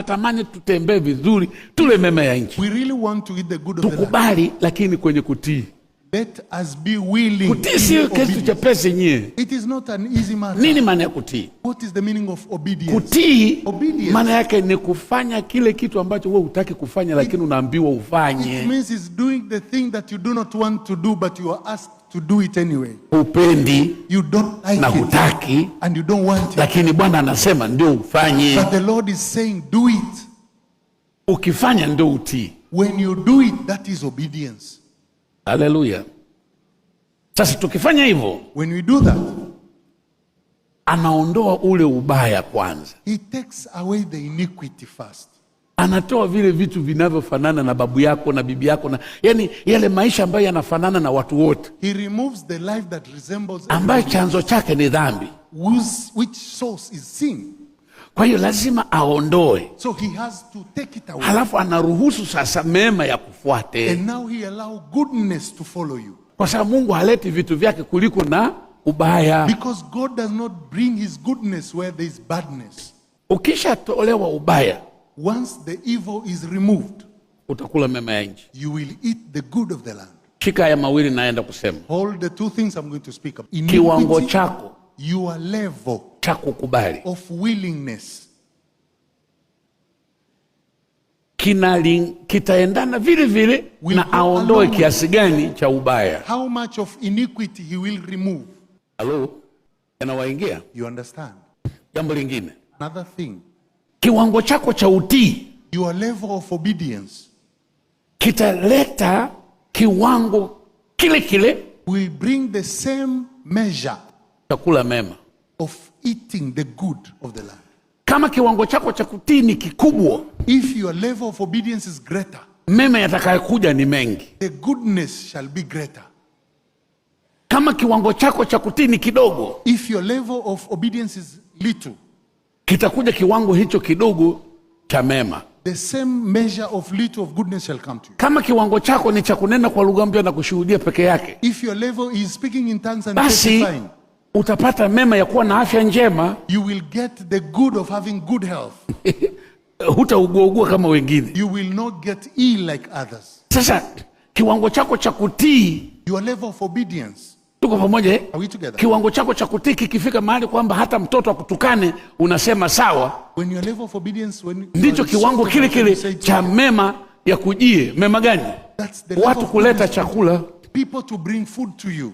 Natamani tutembee vizuri, tule mema ya nchi, We really want to eat the good of the land. Tukubali, lakini kwenye kutii. Let us be willing Kutii sio in kitu obedience. Chepesi nyie. It is not an easy matter. Nini maana ya kutii? What is the meaning of obedience? Kutii Obedience. Maana yake ni kufanya kile kitu ambacho wewe hutaki kufanya, lakini unaambiwa It ufanye. Means it's doing the thing that you do not want to do, but you are asked to do it anyway. Hupendi You don't like na it hutaki, and you don't want it. Lakini Bwana anasema ndio ufanye. But the Lord is saying, "Do it." Ukifanya ndio utii. When you do it, that is obedience. Haleluya! Sasa tukifanya hivyo, When we do that, anaondoa ule ubaya kwanza, He takes away the iniquity first. Anatoa vile vitu vinavyofanana na babu yako na bibi yako na yani yale maisha ambayo yanafanana na watu wote, He removes the life that resembles ambayo everybody, chanzo chake ni dhambi. Which source is sin. Kwa hiyo lazima aondoe, So he has to take it away. Halafu anaruhusu sasa mema yakufuate, And now he allow goodness to follow you. Kwa sababu Mungu haleti vitu vyake kuliko na ubaya. Because God does not bring his goodness where there is badness. Ukishatolewa ubaya, Once the evil is removed, utakula mema ya nchi. You will eat the good of the land. Shika haya mawili naenda kusema, Hold the two things I'm going to speak about. Kiwango Iniquity, chako your level cha kukubali of willingness kitaendana vile vile will na go aondoe along. Kiasi gani cha ubaya. How much of iniquity he will remove. Halo, yanawaingia? You understand? Jambo lingine, Another thing, kiwango chako cha utii your level of obedience kitaleta kiwango kile kile will bring the same measure cha kula mema. Of eating the good of the land. Kama kiwango chako cha kutii ni kikubwa, If your level of obedience is greater, mema yatakayokuja ni mengi. The goodness shall be greater. Kama kiwango chako cha kutii ni kidogo, If your level of obedience is little, kitakuja kiwango hicho kidogo cha mema. The same measure of little of goodness shall come to you. Kama kiwango chako ni cha kunena kwa lugha mpya na kushuhudia peke yake, If your level is speaking in tongues and basi testifying, utapata mema ya kuwa na afya njema, you will get the good of having good health. Hutauguaugua kama wengine. You will not get ill like others. Sasa kiwango chako cha kutii, Your level of obedience, tuko pamoja eh? Are we together? Kiwango chako cha kutii kikifika mahali kwamba hata mtoto akutukane unasema sawa, When your level of obedience, when you ndicho are kiwango kile insulted, you kile say, cha mema yakujie. Mema gani? That's the level Watu of kuleta goodness. chakula. People to bring food to you.